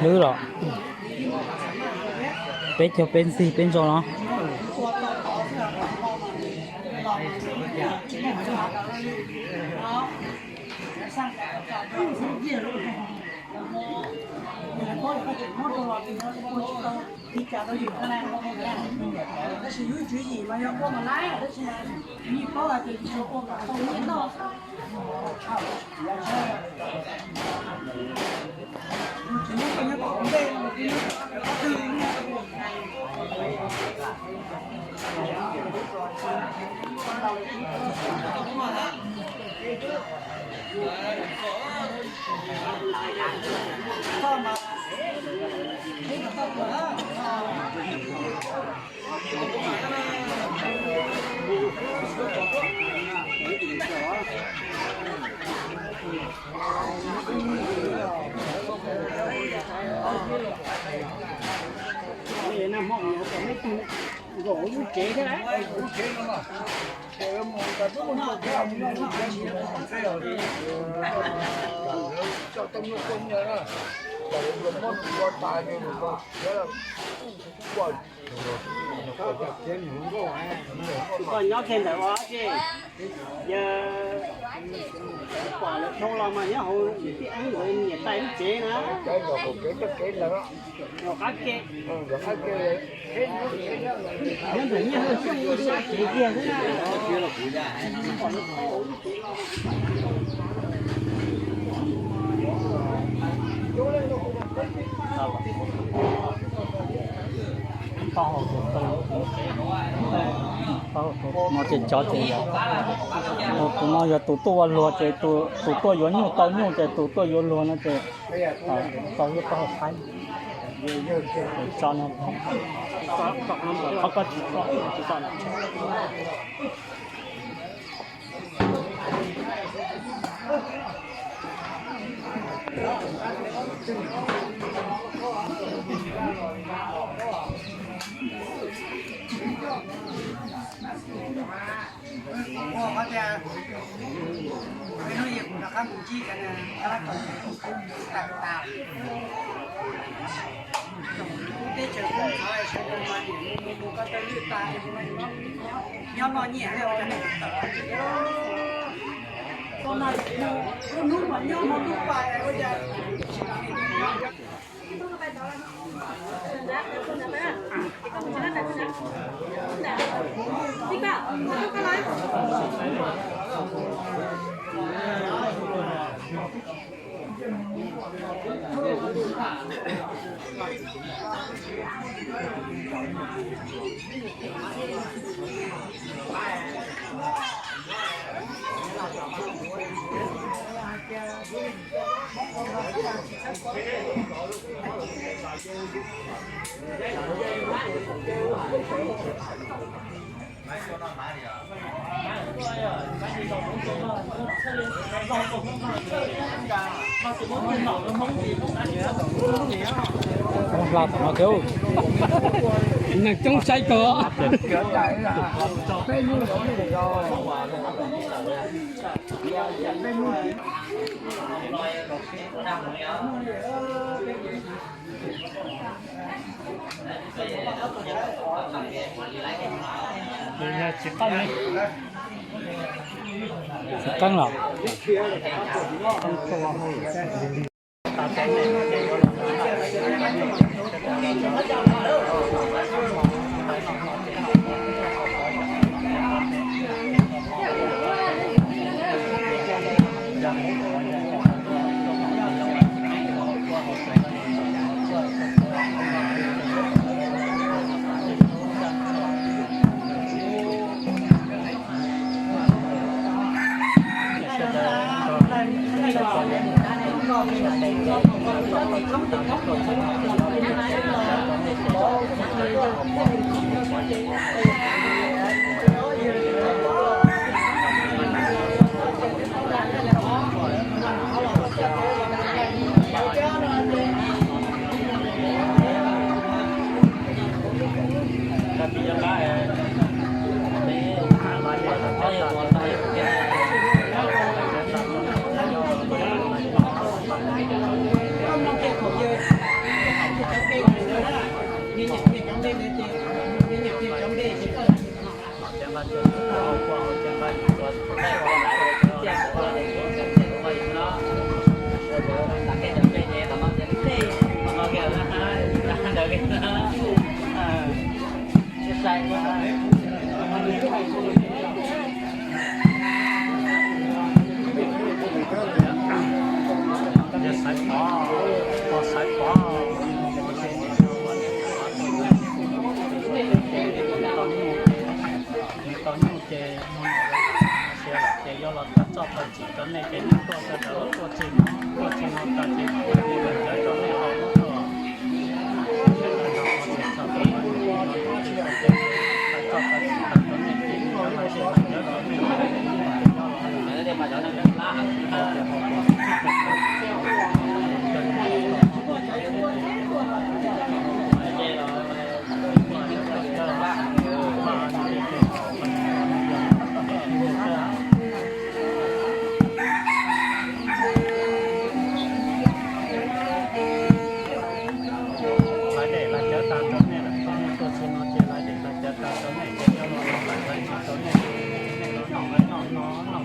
Hlwb los peb caug peb ntxig peb ntso no. Koj nyob kiag ntawm ua ces yog pom lawv dhau los mas nyob hauv niam tij eeb nkawd niam tais lub tsev na. Nyob ntawm nyiaj hawj xyoob ib sab kev kiag xwb na. No ces cov ces, tus no yog tus tuaj ua luag ces tus tuaj yuav nyuj tau nyuj ces tus tuaj yuav luag no ces tau lub taub hau qaib. Tso no, qhov ko tsis tso, tsis tso. Teb chaws kub ntxhov sawv daws mas niam mus mus mus ko taw lwj tas, nyob noj nyiaj, koj no lub hnub mas nyob hmo ntuj pais ua cas. Neeg coob saib kawg. Tsis qeeb los? Xaiv pov, pov xaiv pov, nws tau nyuj ces mus sia lawm ces yuav los txog txoj tau txim rau nej ces nej tuaj sawv daws tuaj txij no, tuaj txij no tag ces kuv cawv rau nej haus mov tuaj. Lais dej lais cawv tag rau nej lawm, tuaj txij no ces lais dej lais cawv tag rau nej ces yuav los lais lais tsis rau nej, nej los noj noj no noj